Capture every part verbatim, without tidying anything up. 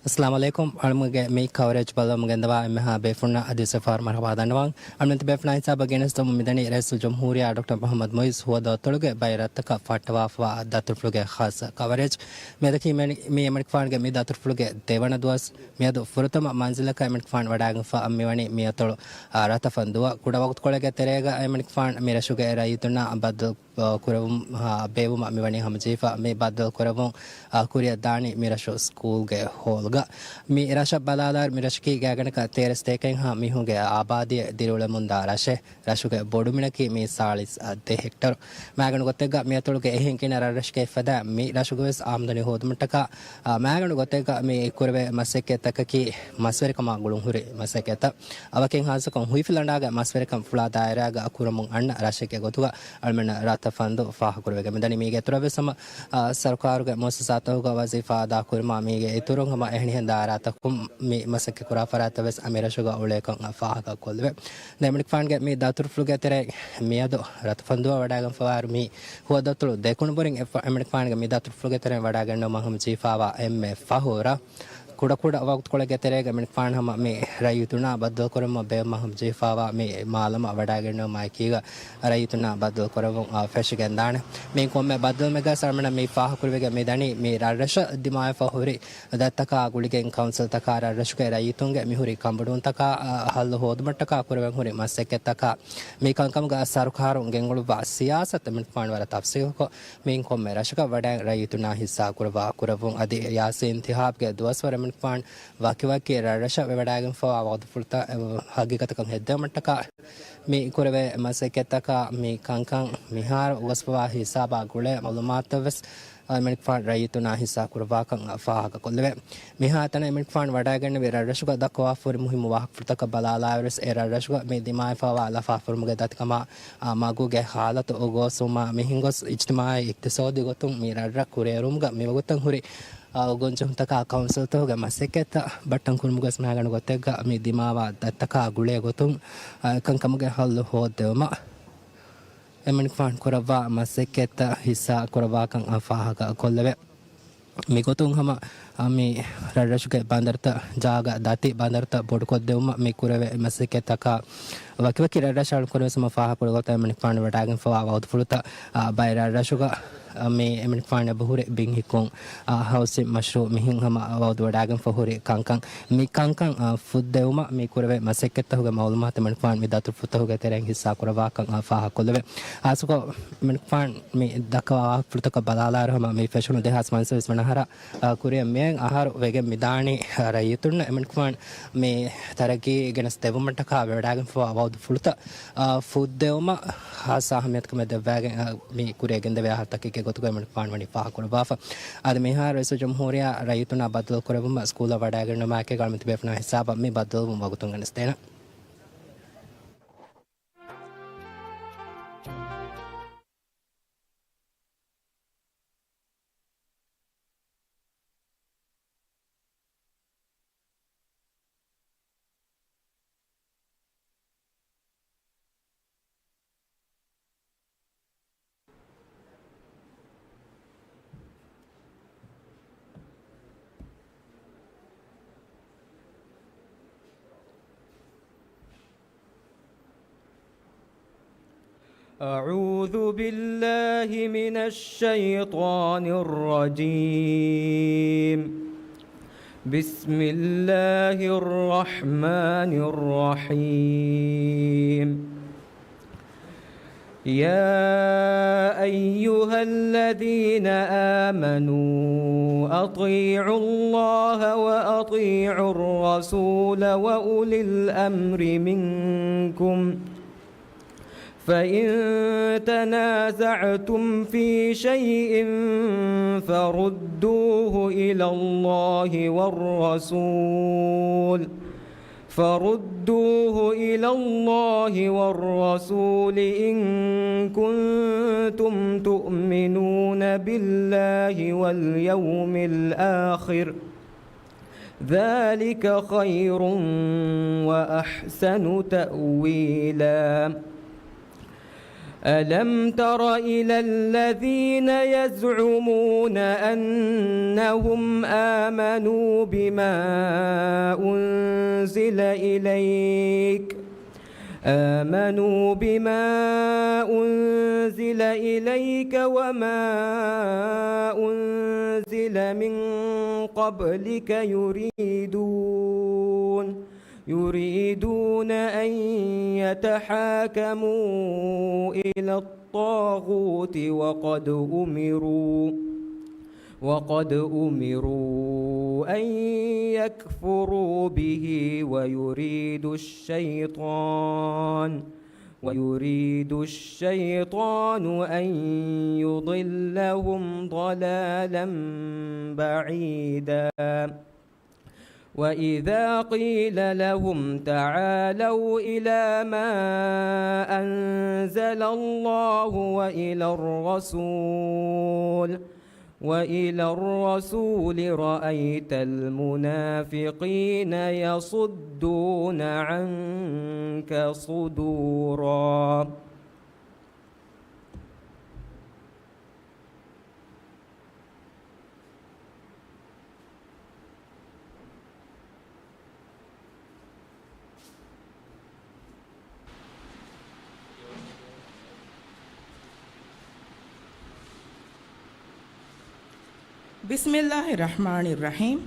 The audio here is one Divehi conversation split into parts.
އައްސަލާމު ޢަލައިކުމް. އަޅުމުގެ މި ކަވަރޭޖް ބަލަމުގެންދަވާ އެންމެހާ ބޭފުންނަށް އަދިވެސް އެއްފަހަރު މަރުޙަބާ ދަންނަވަން. އަޅުމެން ތިބޭފުނާ ހިސާބަށް ގެނެސްދަމުން މިދަނީ ރައީސުލްޖުމްހޫރިއްޔާ ޑޮކްޓަރ މުޙައްމަދު މުޢިއްޒު ހުވަދު އަތޮޅުގެ ބައެއް ރަށްތަކަށް ފައްޓަވާފަވާ ދަތުރުފުޅުގެ ޚާއްޞަ ކަވަރޭޖް. މިއަދަކީ މި އެމަނިކުފާނުގެ މި ދަތުރުފުޅުގެ ދެވަނަ ދުވަސް. މިއަދު ފުރަތަމަ މަންޒިލަކަށް އެމަނިކުފާނު ވަޑާގެންފަ މިވަނީ މިއަތޮޅު، އާ، ރަތަފަންދުވަ. ކުޑަ ވަގުތުކޮޅެއްގެ ތެރޭގަ އެމަނިކުފާނު މި ރަށުގެ ރައްޔިތުންނާ ބައްދަލު ކުރެވުމަށް ބޭއްވުމަށް މިވަނީ ހަމަޖެހިފަ. މި ބައްދަލު ކުރެވުން، އާ، ކުރިއަށް ދާނީ މި ރަށު ސްކޫލްގެ ހޯލްގަ. މި ރަށަށް ބަލާލާއިރު މި ރަށަކީ ގާތްގަނޑަކަށް ތޭރަ ސަތޭކައެއްހާ މީހުންގެ އާބާދީއެއް ދިރިއުޅެމުންދާ ރަށެއް. ރަށުގެ ބޮޑުމިނަކީ މީ ސާޅީސް ދެ ހެކްޓަރު. މާގަނޑު ގޮތެއްގަ މިއަތޮޅުގެ އެހެން ގިނަ ރަށްރަށުގައި ފަދަ މި ރަށުގެވެސް އާމްދަނީ ހޯދުމަށްޓަކާ، އާ، މާގަނޑު ގޮތެއްގަ މި ކުރެވޭ މަސައްކަތްތަކަކީ މަސްވެރިކަމާ ގުޅުންހުރި މަސައްކަތްތައް. އަވަކިން ހާއްސަކޮށް ހުއިފިލަނޑާގެ މަސްވެރިކަން ފުޅާ ދާއިރާގަ ކުރަމުން އަންނަ ރަށެއްގެ ގޮތުގަ އަޅުމެންނަށް ރަތަފަންދު ފާހަގަކުރެވިގެން މިދަނީ. މީގެ އިތުރަށްވެސް ހަމަ، އާ، ސަރުކާރުގެ މުއައްސަސާތަކުގަ ވަޒީފާ އަދާކުރުމާ މީގެ އިތުރުން ހަމަ އެހެނިހެން ދާއިރާތަކުން މި މަސައްކަތް ކުރާ ފަރާތްތައް ވެސް އަ މި ރަށުގަ އުޅޭކަން ފާހަގަކޮށްލެވޭ. ދެން އެމަނިކުފާނުގެ މި ދަތުރުފުޅުގެ ތެރެއިން މިއަދު ރަތަފަންދުއަށް ވަޑާގެންފަވާއިރު މި ހުވަދުއަތޮޅު ދެކުނުބުރިން އެ ފަ-، އެމަނިކުފާނުގެ މި ދަތުރުފުޅުގެ ތެރެއިން ވަޑާގެންނެވުމަށް ހަމަޖެހިފަވާ އެންމެ ފަހު ރަށް. ކުޑަކުޑަ ވަގުތުކޮޅެއްގެ ތެރޭގަ އެމަނިކުފާނު ހަމަ މި ރައްޔިތުންނާ ބައްދަލުކުރުމަށް ބޭއްވުމަށް ހަމަޖެހިފަވާ މި މާލަމަށް ވަޑާގެންނެވުމާއެކީގަ ރައްޔިތުންނާ ބައްދަލުކުރެވުން، އާ، ފެށިގެންދާނެ. މިއިން ކޮންމެ ބައްދަލުމެއްގަ ސަރަމަނަ މި ފާހަގަކުރެވިގެން މިދަނީ މި ރަށްރަށަށް ދިމާވެފަ ހުރި ދަތިތަކާ ގުޅިގެން ކައުންސިލްތަކާ ރަށްރަށުގެ ރައްޔިތުންގެ މިހުރި ކަނބަޑުވުންތަކާ، އަ، ހައްލު ހޯދުމަށްޓަކާ ކުރެވެން ހުރި މަސައްކަތްތަކާ މި ކަންކަމުގަ ސަރުކާރުން ގެންގުޅުއްވާ ސިޔާސަތު އެމަނިކުފާނު ވަރަށް ތަފްސީލުކޮށް، މިއިން ކޮންމެ ރަށަކަށް ވަޑައި ރައްޔިތުންނާ ހިއްސާ ކުރައްވާ ކުރެވުން އަދި ރިޔާސީ އިންތިހާބްގެ ދުވަސްވަރު އެމަނިކުފާނު ވަކިވަކި ރަށްރަށަށް ވެވަޑާގެންފަވާ ވަގުތުފުޅުތައް ހަގީގަތަކަށް ހެއްދެވުމަށްޓަކާ މި ކުރެވޭ މަސައްކަތްތަކާ މި ކަންކަން މިހާރު ގޮސްފަވާ ހިސާބާ ގުޅޭ މައުލޫމާތުތައް ވެސް އެމަނިކުފާނު ރައްޔިތުންނާ ހިއްސާ ކުރައްވާކަން ފާހަގަކޮށްލެވޭ. މިހާތަނަށް އެމަނިކުފާނު ވަޑައިގެންނެވި ރަށްރަށުގަ ދައްކަވާފަ ހުރި މުހިއްމު ވާހަކަފުޅުތަކަށް ބަލާލާއިރުވެސް އެ ރަށްރަށުގަ މި ދިމާވެފަވާ ލަފާފުރުމުގެ ދަތިކަމާ، އާ، މަގުގެ ހާލަތު އުގޯސްވުމާ މިހެންގޮސް އިޖްތިމާޢީ އިޤްތިޞާދީ ގޮތުން މި ރަށްރަށް ކުރިއެރުމުގަ މިވަގުތަށް ހުރި، އާ، ގޮންޖެހުންތަކާ ކައުންސިލްތަކުގެ މަސައްކަތްތައް ބައްޓަން ކުރުމުގަސް މާގަނޑު ގޮތެއްގަ މި ދިމާވާ ދަތިތަކާ ގުޅޭ ގޮތުން، އާ، ކަންކަމުގެ ހައްލު ހޯއްދެވުމަށް އެމަނިކުފާނު ކުރައްވާ މަސައްކަތްތައް ހިއްސާ ކުރައްވާކަން އާ ފާހަގަ ކޮށްލެވޭ. މިގޮތުން ހަމަ، އާ، މި ރަށްރަށުގެ ބަނދަރުތައް ޖާގަ ދަތި ބަނދަރުތައް ބޮޑުކޮށްދެވުމަށް މި ކުރެވޭ މަސައްކަތްތަކާ ވަކިވަކި ރަށްރަށާޅުން ކުރެވެސް ހަމަ ފާހަގަކުރި ގޮތަށް އެމަނިކުފާނު ވަޑާގެންފަވާ ވަގުތުފުޅުތައް، އާ، ބައެއް ރަށްރަށުގަ، އާ، މި އެމަނިކުފާނު އެބަހުރި ބިން ހިއްކުން، އާ، ހައުސިން މަޝްރޫއު މިހެން ހަމަ ވަގުތު ވަޑާގެންފަ ހުރި ކަންކަން މި ކަންކަން، އާ، ފުއްދެވުމަށް މި ކުރެވޭ މަސައްކަތްތަކުގެ މައުލޫމާތު އެމަނިކުފާނު މި ދަތުރުފުޅުތަކުގެ ތެރެއިން ހިއްސާ ކުރައްވާކަން، އާ، ފާހަގަކޮށްލެވޭ. ހާއްސަކޮށް އެމަނިކުފާނު މި ދައްކަވާ ވާހަކަފުޅުތަކަށް ބަލާލާއިރު ހަމަ މި ފެށުނު ދެހާސް ފަންސަވީސް ވަނަ އަހަރަށް، އާ، ކުރިއަށް މިއަށް އަހަރު ވެގެން މިދާނީ، އާ، ރައްޔިތުންނަށް އެމަނިކުފާނު މި ތަރައްގީ ގެނެސް ދެއްވުމަށްޓަކާ ވެވަޑާގެންފަވާ ވަގުތުފުޅުތައް، އާ، ފުއްދެވުމަށް ހާއްސަ އަހައްމިޔަތުކަމެއް ދެއްވާގެން، އާ، މި ކުރިއަށް ގެންދެވޭ އަހަރުތަކެއްގެ ގޮތުގައި އެމަނިކުފާނު ވަނީ ފާހަގަކުރައްވާފަ. އަދި މިހާރު ރައީސުލްޖުމްހޫރިއްޔާ ރައްޔިތުންނާ ބައްދަލުކުރެވުމަށް ސްކޫލަށް ވަޑައިގެންނެވުމާއެކީގަ އަޅުމެން ތިބޭފުޅުންނާ ހިސާބަށް މި ބައްދަލުވުން ވަގުތުން ގެނެސްދޭނަން. أعوذ بالله من الشيطان الرجيم. بسم الله الرحمن الرحيم. يا أيها الذين آمنوا أطيعوا الله وأطيعوا الرسول وأولي الأمر منكم، فإن تنازعتم في شيء فردوه إلى الله والرسول، فردوه إلى الله والرسول إن كنتم تؤمنون بالله واليوم الآخر، ذلك خير وأحسن تأويلا. ألم تر إلى الذين يزعمون أنهم آمنوا بما أنزل إليك، آمنوا بما أنزل إليك وما أنزل من قبلك يريدون يريدون أن يتحاكموا إلى الطاغوت وقد أمروا وقد أمروا أن يكفروا به ويريد الشيطان ويريد الشيطان أن يضلهم ضلالا بعيدا. وإذا قيل لهم تعالوا إلى ما أنزل الله وإلى الرسول وإلى الرسول رأيت المنافقين يصدون عنك صدورا. بسم الله الرحمن الرحيم.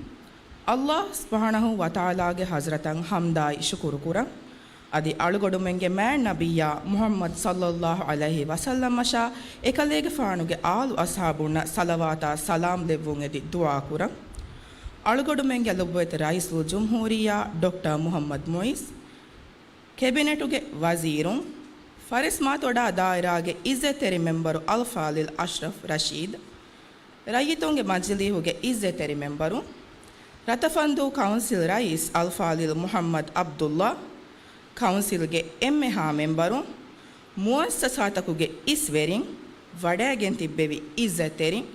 ﷲ ސުބްޙާނަހޫ ވަތަޢާލާގެ ޙަޟްރަތަށް ޙަމްދާއި ޝުކުރު ކުރަން. އަދި އަޅުގަޑުމެންގެ މާތް ނަބިއްޔާ މުޙައްމަދު ޞައްލައްލާހު ޢަލައިހި ވަސައްލަމަށާ އެކަލޭގެފާނުގެ އާލު އަޞްޙާބުންނަށް ޞަލަވާތާ ސަލާމް ލެއްވުން އެދި ދުޢާ ކުރަން. އަޅުގަޑުމެންގެ ލޮބުވެތި ރައީސުލްޖުމްހޫރިއްޔާ ޑޮކްޓަރ މުޙައްމަދު މުޢިއްޒު، ކެބިނެޓުގެ ވަޒީރުން، ފަރެސްމާތޮޑާ ދާއިރާގެ އިއްޒަތްތެރި މެމްބަރު އަލްފާޟިލް އަޝްރަފް ރަޝީދު، ރައްޔިތުންގެ މަޖިލީހުގެ އިއްޒަތްތެރި މެމްބަރު، ރަތަފަންދޫ ކައުންސިލް ރައީސް އަލްފާޟިލް މުޙައްމަދު ޢަބްދުﷲ، ކައުންސިލްގެ އެންމެހާ މެމްބަރުން، މުއައްސަސާތަކުގެ އިސްވެރިން، ވަޑައިގެން ތިއްބެވި އިއްޒަތްތެރިން،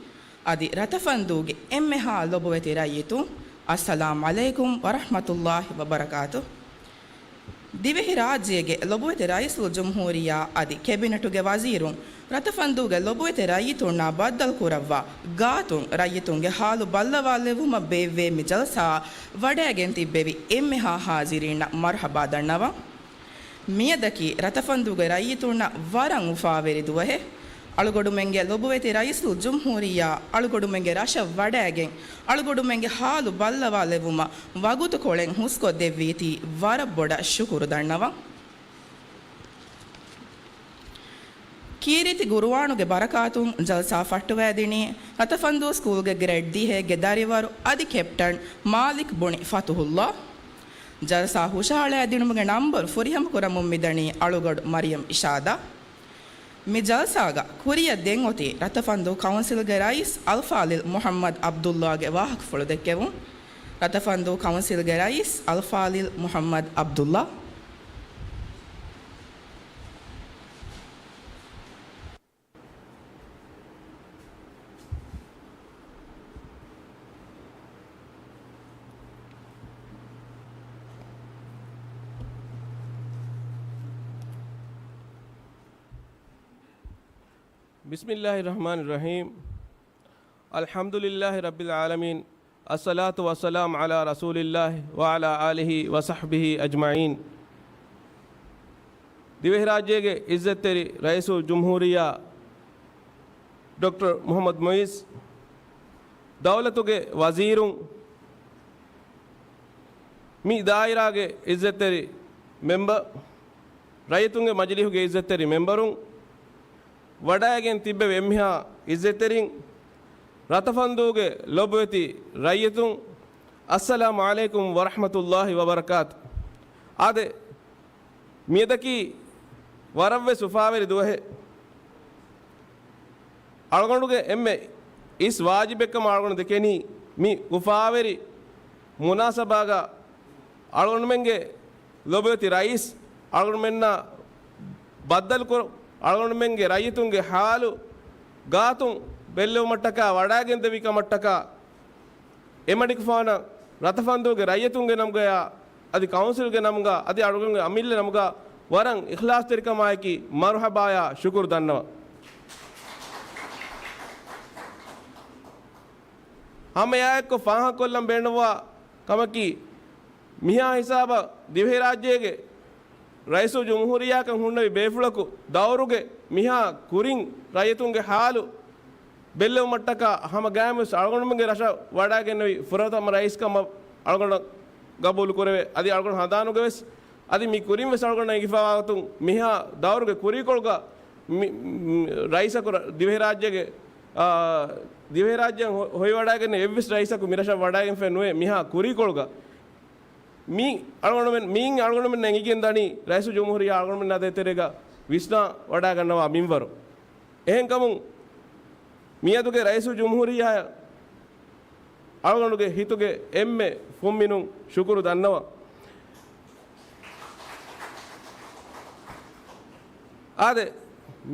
އަދި ރަތަފަންދޫގެ އެންމެހާ ލޮބުވެތި ރައްޔިތުން، އައްސަލާމް ޢަލައިކުމް ވަރަޙްމަތުﷲ ވަބަރަކާތު. ދިވެހިރާއްޖޭގެ ލޮބުވެތި ރައީސުލްޖުމްހޫރިއްޔާ އަދި ކެބިނެޓުގެ ވަޒީރުން، ރަތަފަންދޫގެ ލޮބުވެތި ރައްޔިތުންނާ ބައްދަލުކުރައްވާ ގާތުން ރައްޔިތުންގެ ޙާލު ބައްލަވާލެއްވުމަށް ބޭއްވޭ މި ޖަލްސާއަށް ވަޑައިގެން ތިއްބެވި އެންމެހާ ޙާޟިރީންނަށް މަރުޙަބާ ދަންނަވަން. މިއަދަކީ ރަތަފަންދޫގެ ރައްޔިތުންނަށް ވަރަށް އުފާވެރި ދުވަހެއް. އަޅުގަޑުމެންގެ ލޮބުވެތި ރައީސުލްޖުމްހޫރިއްޔާ އަޅުގަޑުމެންގެ ރަށަށް ވަޑައިގެން، އަޅުގަޑުމެންގެ ޙާލު ބައްލަވާލެއްވުމަށް ވަގުތުކޮޅެއް ހުސްކޮށްދެއްވީތީ ވަރަށް ބޮޑަށް ޝުކުރު ދަންނަވަން. ކީރިތި ޤުރުއާނުގެ ބަރަކާތުން ޖަލްސާ ފައްޓަވައިދިނީ ރަތަފަންދޫ ސްކޫލްގެ ގްރޭޑް ދިހައިގެ ދަރިވަރު އަދި ކެޕްޓަން މާލިކް ބުނި ފަތުޙުﷲ. ޖަލްސާ ހުށަހަޅައިދިނުމުގެ ނަންބަރު ފުރިހަމަ ކުރަމުން މިދަނީ އަޅުގަޑު މަރިޔަމް އިޝާދާ. މި ޖަލްސާގަ ކުރިއަށް ދެން އޮތީ ރަތަފަންދޫ ކައުންސިލްގެ ރައީސް އަލްފާޟިލް މުޙައްމަދު ޢަބްދުﷲގެ ވާހަކަފުޅު ދެއްކެވުން. ރަތަފަންދޫ ކައުންސިލްގެ ރައީސް އަލްފާޟިލް މުޙައްމަދު ޢަބްދުﷲ. بسم الله الرحمن الرحيم. الحمد لله رب العالمين. الصلاة والسلام على رسول الله وعلى آله وصحبه أجمعين. ދިވެހިރާއްޖޭގެ އިއްޒަތްތެރި ރައީސުލްޖުމްހޫރިއްޔާ ޑޮކްޓަރ މުޙައްމަދު މުޢިއްޒު، ދައުލަތުގެ ވަޒީރުން، މި ދާއިރާގެ އިއްޒަތްތެރި މެމްބަރު، ރައްޔިތުންގެ މަޖިލީހުގެ އިއްޒަތްތެރި މެމްބަރުން، ވަޑައިގެން ތިއްބެވި އެންމެހާ އިއްޒަތްތެރިން، ރަތަފަންދޫގެ ލޮބުވެތި ރައްޔިތުން، އައްސަލާމު ޢަލައިކުމް ވަރަޙްމަތުﷲ ވަބަރަކާތު. އާދެ، މިއަދަކީ ވަރަށްވެސް އުފާވެރި ދުވަހެއް. އަޅުގަނޑުގެ އެންމެ އިސް ވާޖިބެއްކަމަށް އަޅުގަނޑު ދެކެނީ، މި އުފާވެރި މުނާސަބާގަ އަޅުގަނޑުމެންގެ ލޮބުވެތި ރައީސް އަޅުގަނޑުމެންނާ ބައްދަލުކޮށް، އަޅުގަނޑުމެންގެ ރައްޔިތުންގެ ޙާލު ގާތުން ބެއްލެވުމަށްޓަކާ، ވަޑައިގެންދެވި ކަމަށްޓަކާ، އެމަޑިކުފާނަށް ރަތަފަންދޫގެ ރައްޔިތުންގެ ނަމުގަޔާ، އަދި ކައުންސިލްގެ ނަމުގަ، އަދި އަޅުގަނޑުގެ އަމިއްލަ ނަމުގަ ވަރަށް އިޚްލާޞްތެރިކަމާއެކީ މަރުޙަބާޔާ ޝުކުރު ދަންނަވަން. ހަމައެއާއެއްކޮށް ފާހަގަކޮށްލަން ބޭނުންވާ ކަމަކީ، މިހާ ހިސާބަށް ދިވެހިރާއްޖޭގެ ރައީސުލްޖުމްހޫރިއްޔާކަން ހުންނެވި ބޭފުޅަކު ދައުރުގެ މިހާ ކުރިން ރައްޔިތުންގެ ހާލު ބެއްލެވުމަށްޓަކާ ހަމަ ގާތްވެސް އަޅުގަނޑުމެންގެ ރަށަށް ވަޑައިގެންނެވި ފުރަތަމަ ރައީސްކަމަށް އަޅުގަނޑަށް ގަބޫލު ކުރެވޭ. އަދި އަޅުގަނޑު ހަނދާނުގެވެސް އަދި މި ކުރިންވެސް އަޅުގަނޑަށް އެނގިފާ ގޮތުން މިހާ ދައުރުގެ ކުރީކޮޅުގަ މި، މި، ރައީސަކު ރަ-، ދިވެހިރާއްޖޭގެ، އާ، ދިވެހިރާއްޖެއަށް ހޮ-، ހޮވިވަޑައިގެން އެއްވެސް ރައީސަކު މިރަށަށް ވަޑައިގެންފައެއް ނުވޭ. މިހާ ކުރީކޮޅުގަ މި އަޅުގަނޑުމެން، މިއިން އަޅުގަނޑުމެންނަށް އެނގިގެން ދަނީ ރައީސުލްޖުމްހޫރިއްޔާ އަޅުގަނޑުމެންނާ ދޭތެރޭގަ ވިސްނާ ވަޑައިގަންނަވާ މިންވަރު. އެހެންކަމުން މިއަދުގެ ރައީސުލްޖުމްހޫރިއްޔާއަށް އަޅުގަނޑުގެ ހިތުގެ އެންމެ ފުންމިނުން ޝުކުރު ދަންނަވަން. އާދެ،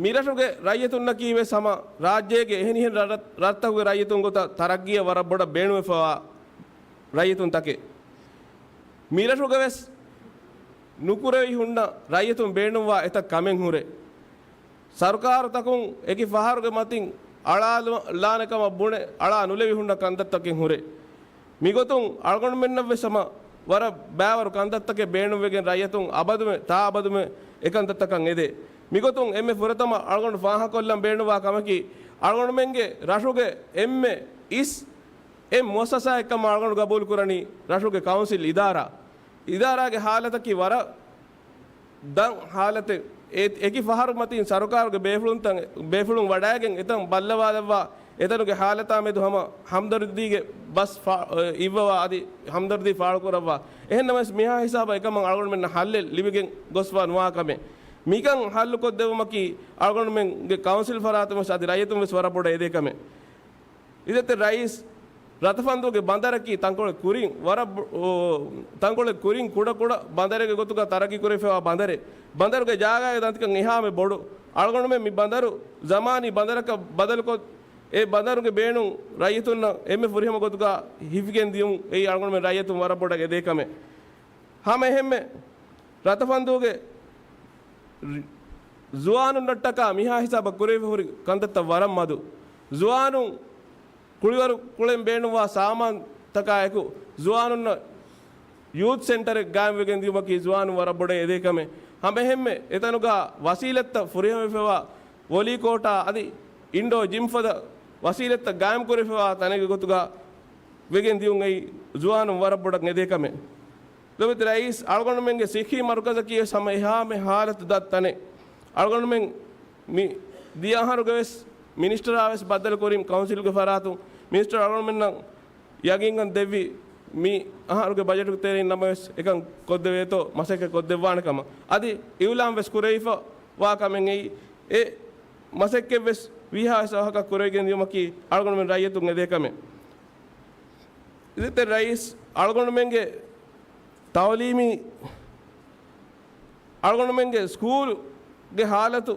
މިރަށުގެ ރައްޔިތުންނަކީ ވެސް ހަމަ ރާއްޖޭގެ އެހެނިހެން ރަށް-، ރަށްތަކުގެ ރައްޔިތުން ގޮތަށް ތަރައްގީއަށް ވަރަށް ބޮޑަށް ބޭނުންވެފަވާ ރައްޔިތުންތަކެއް. މިރަށުގަވެސް ނުކުރެވި ހުންނަ ރައްޔިތުން ބޭނުންވާ އެތައް ކަމެއް ހުރޭ. ސަރުކާރުތަކުން އެކި ފަހަރުގެ މަތިން އަޅާލާނެ ކަމަށް ބުނެ، އަޅާ ނުލެވި ހުންނަ ކަންތައްތަކެއް ހުރޭ. މިގޮތުން އަޅުގަނޑުމެންނަށްވެސް ހަމަ ވަރަށް ބައިވަރު ކަންތައްތަކެއް ބޭނުންވެގެން ރައްޔިތުން އަބަދުމެ، ތާ އަބަދުމެ އެކަންތައްތަކަށް އެދޭ. މިގޮތުން އެންމެ ފުރަތަމަ އަޅުގަނޑު ފާހަގަކޮށްލަން ބޭނުންވާ ކަމަކީ، އަޅުގަނޑުމެންގެ ރަށުގެ އެންމެ އިސް އެއް މުއައްސަސާއެއްކަމަށް އަޅުގަނޑު ގަބޫލު ކުރަނީ ރަށުގެ ކައުންސިލް އިދާރާ. އިދާރާގެ ހާލަތަކީ ވަރަށް ދަށް ހާލަތެއް. އެ-، އެކި ފަހަރު މަތިން ސަރުކާރުގެ ބޭފުޅުންތައް، ބޭފުޅުން ވަޑައިގެން އެތަން ބައްލަވާލައްވާ، އެތަނުގެ ހާލަތާ މެދު ހަމަ ހަމްދަރްދީގެ ބަސް ފާ-، އިއްވަވާ އަދި ހަމްދަރްދީ ފާޅުކުރައްވާ. އެހެންނަމަވެސް މިހާ ހިސާބަށް އެކަމަށް އަޅުގަނޑުމެންނަށް ހައްލެއް ލިބިގެން ގޮސްފަ ނުވާ ކަމެއް. މިކަން ހައްލުކޮށްދެއްވުމަކީ އަޅުގަނޑުމެންގެ ކައުންސިލް ފަރާތުން ވެސް އަދި ރައްޔިތުން ވެސް ވަރަށް ބޮޑަށް އެދޭ ކަމެއް. އިއްޒަތްތެރި ރައީސް، ރަތަފަންދޫގެ ބަނދަރަކީ ތަންކޮޅެއް ކުރިން ވަރަށް ބު-، އޯ، ތަންކޮޅެއް ކުރިން ކުޑަ ކުޑަ ބަނދަރެއްގެ ގޮތުގަ ތަރައްގީ ކުރެވިފައިވާ ބަނދަރެއް. ބަނދަރުގެ ޖާގާގެ ދަންތިކަން އެހާމެ ބޮޑު. އަޅުގަނޑުމެން މި ބަނދަރު ޒަމާނީ ބަނދަރަކަށް ބަދަލުކޮށް، އެ ބަނދަރުގެ ބޭނުން ރައްޔިތުންނަށް އެންމެ ފުރިހަމަ ގޮތުގަ ހިފިގެން ދިޔުން އެއީ އަޅުގަނޑުމެން ރައްޔިތުން ވަރަށް ބޮޑަށް އެދޭ ކަމެއް. ހަމަ އެހެންމެ ރަތަފަންދޫގެ ރި-، ޒުވާނުންނަށްޓަކާ މިހާ ހިސާބަށް ކުރެވިފަ ހުރި ކަންތައްތައް ވަރަށް މަދު. ޒުވާނުން ކުޅިވަރު ކުޅެން ބޭނުންވާ ސާމާންތަކާއެކު، ޒުވާނުންނަށް ޔޫތް ސެންޓަރެއް ގާއިމްވެގެން ދިޔުމަކީ ޒުވާނުން ވަރަށް ބޮޑަށް އެދޭ ކަމެއް. ހަމަ އެހެންމެ އެތަނުގަ ވަސީލަތްތައް ފުރިހަމަވެފަވާ ވޮލީ ކޯޓާ އަދި އިންޑޯ ޖިމް ފަދަ ވަސީލަތްތައް ގާއިމްކުރެވިފަވާ ތަނެއްގެ ގޮތުގަ ވެގެން ދިޔުން އެއީ ޒުވާނުން ވަރަށް ބޮޑަށް އެދޭ ކަމެއް. ލޮބެތި ރައީސް، އަޅުގަނޑުމެންގެ ސިއްހީ މަރުކަޒަކީ ވެސް ހަމަ އެހާމެ ހާލަތު ދަށް ތަނެއް. އަޅުގަނޑުމެން މި ދިޔަ އަހަރުގެ ވެސް މިނިސްޓަރާ ވެސް ބައްދަލުކުރިން ކައުންސިލްގެ ފަރާތުން މިނިސްޓަރ އަޅުގަނޑުމެންނަށް ޔަގީންކަން ދެއްވި މި އަހަރުގެ ބަޖެޓުގެ ތެރެއިން ނަމަވެސް އެކަން ކޮށްދެވޭތޯ މަސައްކަތް ކޮށްދެއްވާނެ ކަމަށް. އަދި އިއުލާން ވެސް ކުރެވިފަ ވާ ކަމެއް އެއީ. އެ މަސައްކަތް ވެސް ވީހާ ސަވަހަކަށް ކުރެވިގެން ދިޔުމަކީ އަޅުގަނޑުމެން ރައްޔިތުން އެދޭ ކަމެއް. އިއްޒަތްތެރި ރައީސް، އަޅުގަނޑުމެންގެ ތައުލީމީ، އަޅުގަނޑުމެންގެ ސްކޫލްގެ ހާލަތު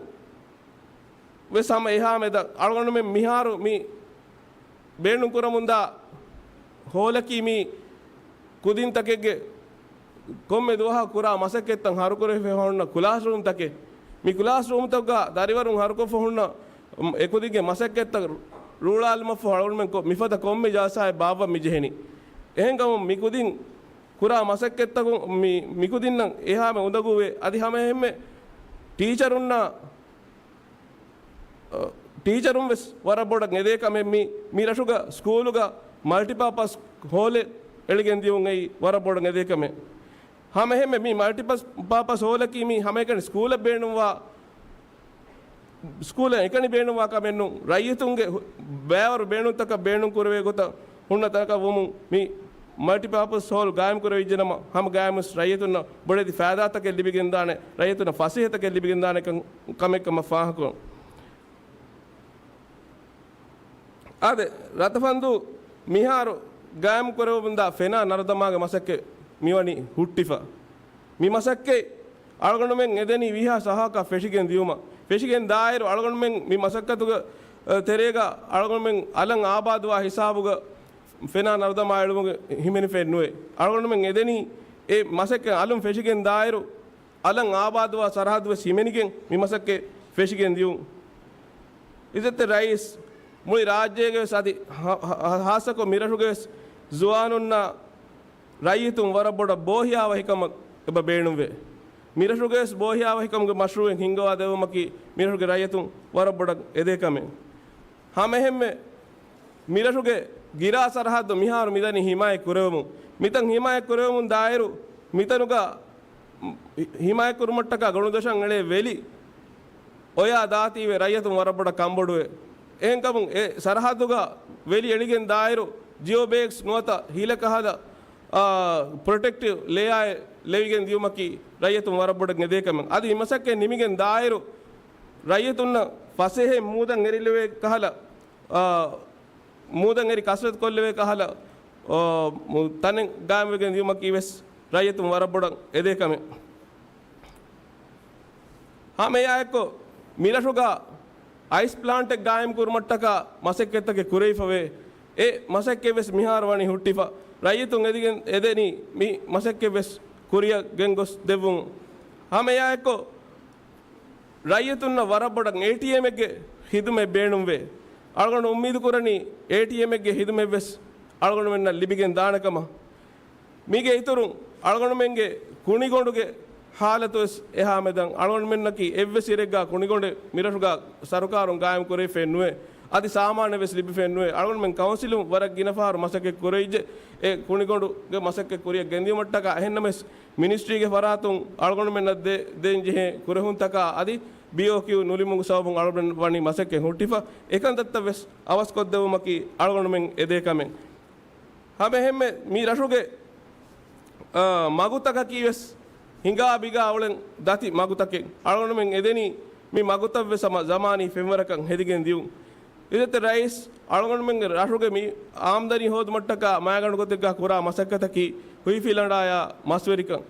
ވެސް ހަމަ އެހާ މެދަށް އަޅުގަނޑުމެން މިހާރު މި ބޭނުން ކުރަމުންދާ ހޯލަކީ މި ކުދިންތަކެއްގެ ކޮންމެ ދުވަހަކު ކުރާ މަސައްކަތްތައް ހަރުކުރެވިފަ ހުންނަ ކްލާސްރޫމްތަކެއް. މި ކްލާސްރޫމްތަކުގަ ދަރިވަރުން ހަރުކޮށްފަ ހުންނަ އެކުދިންގެ މަސައްކަތްތައް ރޫޅާލުމަށްފަހު އަޅުގަނޑުމެން ކޮ-، މިފަދަ ކޮންމެ ޖަލްސާއެއް ބާއްވަން މިޖެހެނީ. އެހެންކަމުން މި ކުދިން ކުރާ މަސައްކަތްތަކުން މި، މިކުދިންނަށް އެހާމެ އުނދަގޫވޭ. އަދި ހަމައެހެންމެ ޓީޗަރުންނާ، އަ، ޓީޗަރުން ވެސް ވަރަށް ބޮޑަށް އެދޭ ކަމެއް މި، މި ރަށުގަ ސްކޫލުގަ މަލްޓިޕާޕަސް ހޯލެއް އެޅިގެން ދިޔުން އެއީ ވަރަށް ބޮޑަށް އެދޭ ކަމެއް. ހަމައެހެންމެ މި މަލްޓިޕަސް، ޕާޕަސް ހޯލަކީ މީ ހަމައެކަނި ސްކޫލަށް ބޭނުންވާ، ސްކޫލަށް އެކަނި ބޭނުންވާ ކަމެއް ނޫން. ރައްޔިތުންގެ ހު-، ބައިވަރު ބޭނުންތަކަށް ބޭނުން ކުރެވޭ ގޮތަށް ހުންނަ ތަނަކަށް ވުމުން މި މަލްޓިޕާޕަސް ހޯލް ގާއިމް ކުރެވިއްޖެނަމަ، ހަމަ ގާއިމުވެސް ރައްޔިތުންނަށް ބޮޑެތި ފައިދާތަކެއް ލިބިގެންދާނެ، ރައްޔިތުންނަށް ފަސޭހަތަކެއް ލިބިގެންދާނެ ކަން، ކަމެއް ކަމަށް ފާހަގަކުރަން. އާދެ، ރަތަފަންދޫ މިހާރު ގާއިމް ކުރެވެމުންދާ ފެނާ ނަރުދަމާގެ މަސައްކަތް މިވަނީ ހުއްޓިފަ. މި މަސައްކަތް އަޅުގަނޑުމެން އެދެނީ ވީހާ ސަހަކަށް ފެށިގެން ދިޔުމަށް. ފެށިގެން ދާއިރު އަޅުގަނޑުމެން މި މަސައްކަތުގެ، އަ، ތެރޭގަ އަޅުގަނޑުމެން އަލަށް އާބާދުވާ ހިސާބުގަ ފެނާ ނަރުދަމާ އެޅުމުގެ ހިމެނިފައެއް ނުވޭ. އަޅުގަނޑުމެން އެދެނީ އެ މަސައްކަތް އަލުން ފެށިގެން ދާއިރު އަލަށް އާބާދުވާ ސަރަހައްދު ވެސް ހިމެނިގެން މި މަސައްކަތް ފެށިގެން ދިޔުން. އިއްޒަތްތެރި ރައީސް، މުޅި ރާއްޖޭގެ ވެސް އަދި ހާ-، ހާ-، ހާއްސަކޮށް މިރަށުގެ ވެސް ޒުވާނުންނާ ރައްޔިތުން ވަރަށް ބޮޑަށް ބޯހިޔާވަހިކަމަށް އެބަ ބޭނުންވޭ. މިރަށުގެ ވެސް ބޯހިޔާވަހިކަމުގެ މަޝްރޫއެއް ހިންގަވާ ދެއްވުމަކީ މިރަށުގެ ރައްޔިތުން ވަރަށް ބޮޑަށް އެދޭ ކަމެއް. ހަމައެހެންމެ މިރަށުގެ ގިރާ ސަރަހައްދު މިހާރު މިދަނީ ހިމާޔަތް ކުރެވެމުން. މިތަން ހިމާޔަތް ކުރެވެމުން ދާއިރު، މިތަނުގަ ހިމާޔަތް ކުރުމަށްޓަކާ ގޮނޑުދޮށަށް އެޅޭ ވެލި އޮޔާ ދާތީވެ ރައްޔިތުން ވަރަށް ބޮޑަށް ކަންބޮޑުވޭ. އެހެންކަމުން އެ ސަރަހައްދުގަ ވެލި އެޅިގެން ދާއިރު ޖިއޯ ބޭގްސް ނުވަތަ ހިލަ ކަހަލަ، އާ، ޕްރޮޓެކްޓިވް ލޭއާއެއް ލެވިގެން ދިޔުމަކީ ރައްޔިތުން ވަރަށް ބޮޑަށް އެދޭ ކަމެއް. އަދި މި މަސައްކަތް ނިމިގެން ދާއިރު ރައްޔިތުންނަށް ފަސޭހައިން މޫދަށް އެރިލެވޭ ކަހަލަ، އާ، މޫދަށް އެރި ކަސްރަތު ކޮށްލެވޭ ކަހަލަ، އާ، މު-، ތަނެއް ގާއިމްވެގެން ދިޔުމަކީ ވެސް ރައްޔިތުން ވަރަށް ބޮޑަށް އެދޭ ކަމެއް. ހަމައެއާއެއްކޮށް، މިރަށުގަ އައިސް ޕްލާންޓެއް ގާއިމް ކުރުމަށްޓަކާ މަސައްކަތްތަކެއް ކުރެވިފަވޭ. އެ މަސައްކަތް ވެސް މިހާރު ވަނީ ހުއްޓިފަ. ރައްޔިތުން އެދިގެން އެދެނީ މި މަސައްކަތް ވެސް ކުރިއަށް ގެންގޮސް ދެއްވުން. ހަމައެއާއެއްކޮށް، ރައްޔިތުންނަށް ވަރަށް ބޮޑަށް އޭޓީއެމެއްގެ ހިދުމަތް ބޭނުންވޭ. އަޅުގަނޑު އުއްމީދު ކުރަނީ އޭޓީއެމެއްގެ ހިދުމަތް ވެސް އަޅުގަނޑުމެންނަށް ލިބިގެން ދާނެ ކަމަށް. މީގެ އިތުރުން އަޅުގަނޑުމެންގެ ކުނިގޮނޑުގެ ހާލަތު ވެސް އެހާމެދަށް އަޅުގަނޑުމެންނަކީ އެއްވެސް އިރެއްގާ ކުނިގޮނޑެއް މިރަށުގާ ސަރުކާރުން ގާއިމް ކުރެވިފައެއް ނުވޭ. އަދި ސާމާނެއް ވެސް ލިބިފައެއް ނުވޭ. އަޅުގަނޑުމެން ކައުންސިލުން ވަރަށް ގިނަ ފަހަރު މަސައްކަތް ކުރެވިއްޖެ. އެ ކުނިގޮނޑުގެ މަސައްކަތް ކުރިއަށް ގެންދިޔުމަށްޓަކާ އެހެންނަމަވެސް މިނިސްޓްރީގެ ފަރާތުން އަޅުގަނޑުމެންނަށް ދޭ-، ދޭން ޖެހޭ ކުރެހުންތަކާ އަދި ބީއޯކިއު ނުލިބުމުގެ ސަބަބުން އަޅުގަނޑު ވަނީ މަސައްކަތް ހުއްޓިފަ. އެކަންތައްތައް ވެސް އަވަސްކޮށްދެއްވުމަކީ އަޅުގަނޑުމެން އެދޭ ކަމެއް. ހަމައެހެންމެ މި ރަށުގެ، އާ، މަގުތަކަކީ ވެސް ހިނގާ ބިގާ އުޅެން ދަތި މަގުތަކެއް. އަޅުގަނޑުމެން އެދެނީ މި މަގުތައް ވެސް ހަމަ ޒަމާނީ ފެންވަރަކަށް ހެދިގެން ދިޔުން. އިއްޒަތްތެރި ރައީސް، އަޅުގަނޑުމެންގެ ރަށުގެ މި އާމްދަނީ ހޯދުމަށްޓަކާ މައިގަނޑު ގޮތެއްގާ ކުރާ މަސައްކަތަކީ ހުއިފިލަނޑާޔާ މަސްވެރިކަން،